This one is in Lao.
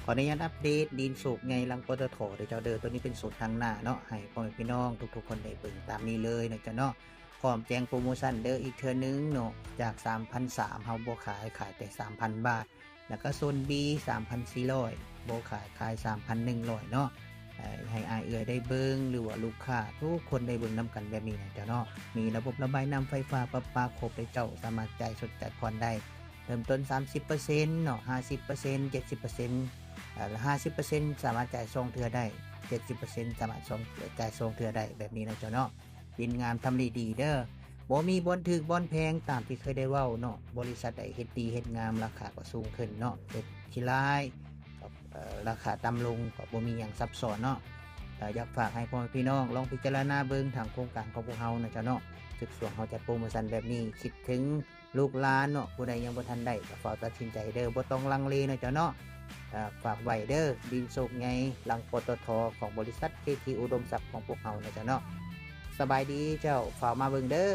ຂໍອະນຸຍາດອັບເດດດິນໂຊກໃຫຍ່ຫຼັງ ປຕທ ເດີເຈົ້າເດີ. ໂຕນີ້ເປັນໂຊນທາງໜ້າເນາະ ໃຫ້ພໍ່ແມ່ພີ່ນ້ອງທຸກໆຄົນໄດ້ເບິ່ງຕາມນີ້ເລີຍເນາະເຈົ້າເນາະ. ພ້ອມແຈ້ງໂປຣໂມຊັນເດີອີກເທື່ອໜຶ່ງເນາະ, ຈາກສາມພັນສາມເຮົາບໍ່ຂາຍ, ຂາຍແຕ່ສາມພັນບາດ. ແລ້ວກໍໂຊນ B ສາມພັນສີ່ຮ້ອຍ ບໍ່ຂາຍ, ຂາຍສາມພັນໜຶ່ງຮ້ອຍເນາະ. ເອີ ໃຫ້ອ້າຍເອື້ອຍໄດ້ເບິ່ງ ຫຼືວ່າລູກຄ້າທຸກຄົນໄດ້ເບິ່ງນຳກັນແບບນີ້ນະເຈົ້າເນາະ. ມີລະບົບລະບາຍນ້ຳ, ໄຟຟ້າ, ປະປາຄົບເລີຍເຈົ້າ, ສາມາດຈ່າຍສົດຈ່າຍຜ່ອນໄດ້. ເລີ່ມຕົ້ນສາມສິບເປີເຊັນເນາະ, ຫ້າສິບເປີເຊັນ, ເຈັດສິບເປີເຊັນ, ເອີ ຫ້າສິບເປີເຊັນສາມາດຈ່າຍສອງເທື່ອໄດ້, ເຈັດສິບເປີເຊັນສາມາດສອງ ຈ່າຍສອງເທື່ອໄດ້ ແບບນີ້ນະເຈົ້າເນາະ. ດິນງາມ ທຳເລດີເດີ, ບໍ່ມີບ່ອນຖືກບ່ອນແພງຕາມທີ່ເຄີຍໄດ້ເວົ້າເນາະ. ບໍລິສັດໃດເຮັດດີເຮັດງາມ ລາຄາກໍສູງຂຶ້ນເນາະ, ເຮັດຂີ້ລ້າຍ ເອີ ລາຄາຕ່ຳລົງ ກໍບໍ່ມີຫຍັງຊັບຊ້ອນເນາະ. ກໍຢາກຝາກໃຫ້ພໍ່ແມ່ພີ່ນ້ອງລອງພິຈາລະນາເບິ່ງທາງໂຄງການຂອງພວກເຮົານະເຈົ້າເນາະ. ສືບສວນເຮົາຈັດໂປຣໂມຊັນແບບນີ້, ຄິດເຖິງລູກຫຼານເນາະ, ຜູ້ໃດຍັງບໍ່ທັນໄດ້ກໍຟ້າວຕັດສິນໃຈເດີ, ບໍ່ຕ້ອງລັງເລນະເຈົ້າເນາະ. ກໍຝາກໄວ້ເດີ, ດິນໂຊກໃຫຍ່ຫຼັງ ປຕທ ຂອງບໍລິສັດ ເຄທີ ອຸດົມຊັບ ຂອງພວກເຮົານະເຈົ້າເນາະ. ສະບາຍດີເຈົ້າ, ຟ້າວມາເບິ່ງເດີ.